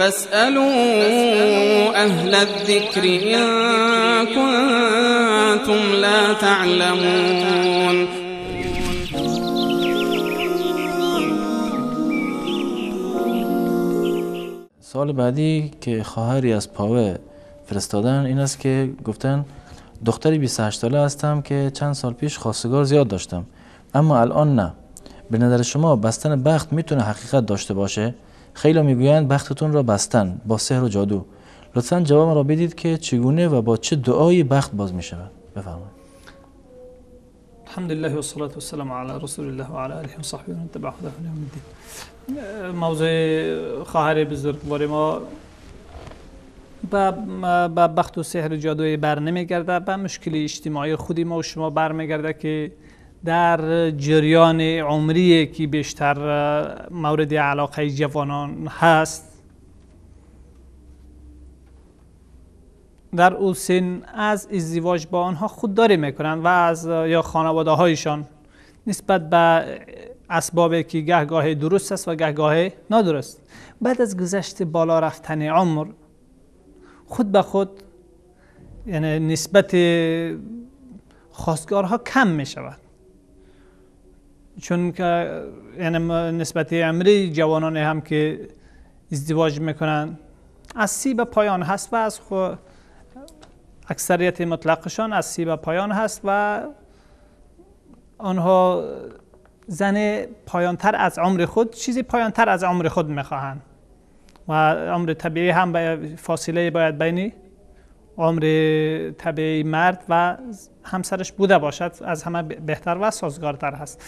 فاسألوا أهل الذكر إن كنتم لا تعلمون. سوال بعدی که خواهری از پاوه فرستادن این است که گفتن دختری 28 ساله هستم که چند سال پیش خواستگار زیاد داشتم، اما الان نه. به نظر شما بستن بخت میتونه حقیقت داشته باشه؟ خیلی میگویند بختتون را بستن با سحر و جادو. لطفاً جواب را بدید که چگونه و با چه دعایی بخت باز میشود. بفرمایید. الحمد لله و الصلاة والسلام علی رسول الله و علی آله و صحبه و من تبع هداه الی یوم الدین. موضوع خواهر بزرگوار ما به بخت و سحر و جادوی بر نمیگرده، به مشکل اجتماعی خودی ما و شما برمیگرده که در جریان عمری که بیشتر مورد علاقه جوانان هست، در او سن از ازدواج با آنها خودداری میکنند و از یا خانواده هایشان نسبت به اسبابی که گهگاه درست است و گهگاه نادرست. بعد از گذشت بالا رفتن عمر خود به خود یعنی نسبت خواستگارها کم می شود، چون که یعنی نسبت عمری جوانان هم که ازدواج میکنن از 30 به پایان هست و از اکثریت مطلقشان از 30 به پایان هست و آنها زن پایانتر از عمر خود، چیزی پایانتر از عمر خود میخواهند و عمر طبیعی هم فاصله باید بین عمر طبیعی مرد و همسرش بوده باشد، از همه بهتر و سازگارتر هست.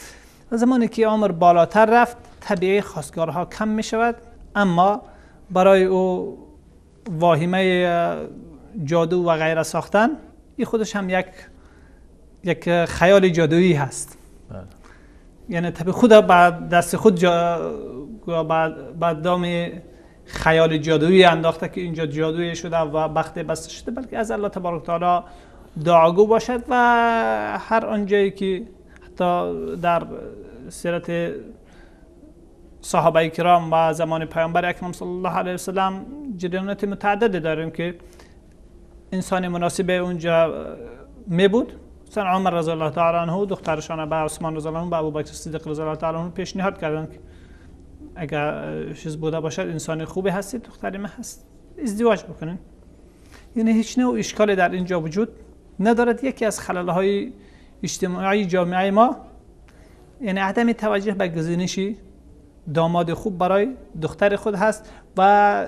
زمانی که عمر بالاتر رفت طبیعی خواستگارها کم می شود، اما برای او واهمه جادو و غیره ساختن این خودش هم یک خیال جادویی هست. بله. یعنی طبیعی خود با دست خود با دام خیال جادویی انداخته که اینجا جادویی شده و بخت بسته شده، بلکه از الله تبارک تعالی دعاگو باشد و هر آنجایی که حتی در سیرت صحابه کرام و زمان پیامبر اکرم صلی الله علیه و سلم جریانات متعدد داریم که انسان مناسب اونجا می بود. مثلا عمر رضی الله تعالی عنه دخترشان به عثمان رضی الله عنه به ابوبکر صدیق رضی الله تعالی عنه پیشنهاد کردند که اگر چیز بوده باشد انسان خوبی هستید، دختری من هست، ازدواج بکنین. یعنی هیچ نوع اشکالی در اینجا وجود ندارد. یکی از خلل‌های اجتماعی جامعه ما یعنی عدم توجه به گزینش داماد خوب برای دختر خود هست و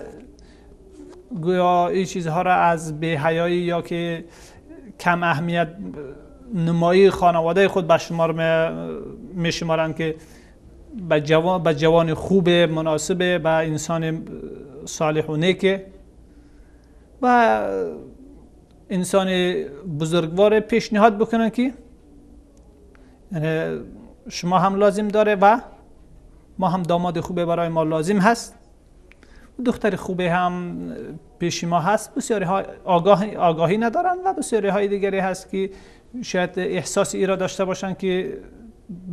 گویا این چیزها را از بی‌حیایی یا که کم اهمیت نمایی خانواده خود به شمار می شمارند که به جوان خوب مناسب، به انسان صالح و نیک و انسان بزرگوار پیشنهاد بکنن که شما هم لازم داره و ما هم داماد خوبه برای ما لازم هست، دختر خوبه هم پیش ما هست. بسیاری ها آگاهی ندارن و بسیاری های دیگری هست که شاید احساس ای را داشته باشن که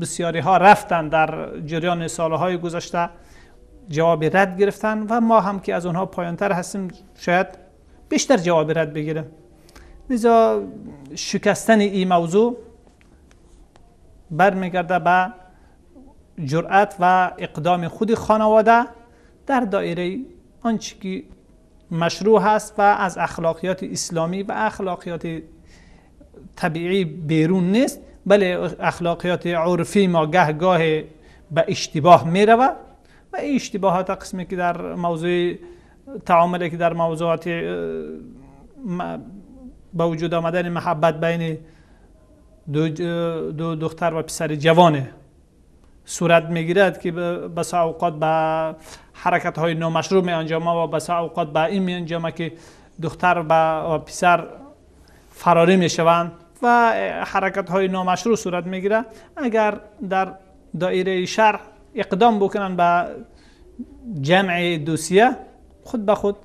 بسیاری ها رفتن در جریان سالهای گذشته جواب رد گرفتن و ما هم که از اونها پایانتر هستیم شاید بیشتر جواب رد بگیریم. لذا شکستن این موضوع برمیگرده به جرأت و اقدام خود خانواده در دایره آنچه که مشروع هست و از اخلاقیات اسلامی و اخلاقیات طبیعی بیرون نیست، بله اخلاقیات عرفی ما گهگاه به اشتباه می رود و این اشتباهات قسمی که در موضوع تعاملی که در موضوعات به وجود آمدن محبت بین دو دختر و پسر جوانه صورت میگیرد که بسا اوقات به حرکت های نامشروع می انجامه و بسا اوقات به این می انجامه که دختر و پسر فراری می شوند و حرکت های نامشروع صورت میگیره. اگر در دایره شرع اقدام بکنن به جمع دوسیه خود به خود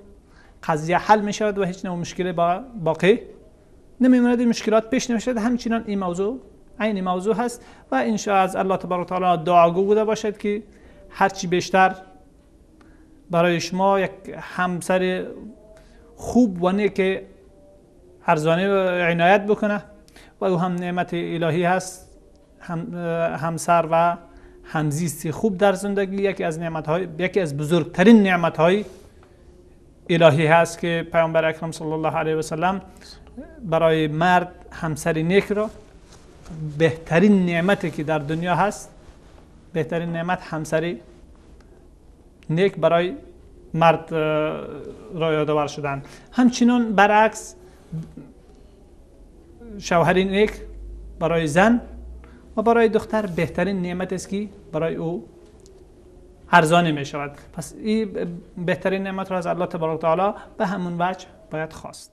قضیه حل می شود و هیچ نوع مشکلی باقی نمیماند، مشکلات پیش نمیشد. همچنان این موضوع عین موضوع هست و ان شاء از الله تبارک و تعالی دعاگو بوده باشد که هرچی بیشتر برای شما یک همسر خوب و نیک ارزانی عنایت بکنه و او هم نعمت الهی هست. همسر و همزیستی خوب در زندگی یکی از نعمت‌های، یکی از بزرگترین نعمت‌های الهی هست که پیامبر اکرم صلی الله علیه و سلم برای مرد همسر نیک را بهترین نعمتی که در دنیا هست، بهترین نعمت همسر نیک برای مرد را یادآور شدن. همچنین برعکس شوهر نیک برای زن و برای دختر بهترین نعمت است که برای او ارزانی می شود. پس این بهترین نعمت را از الله تبارک و تعالی به همون وجه باید خواست.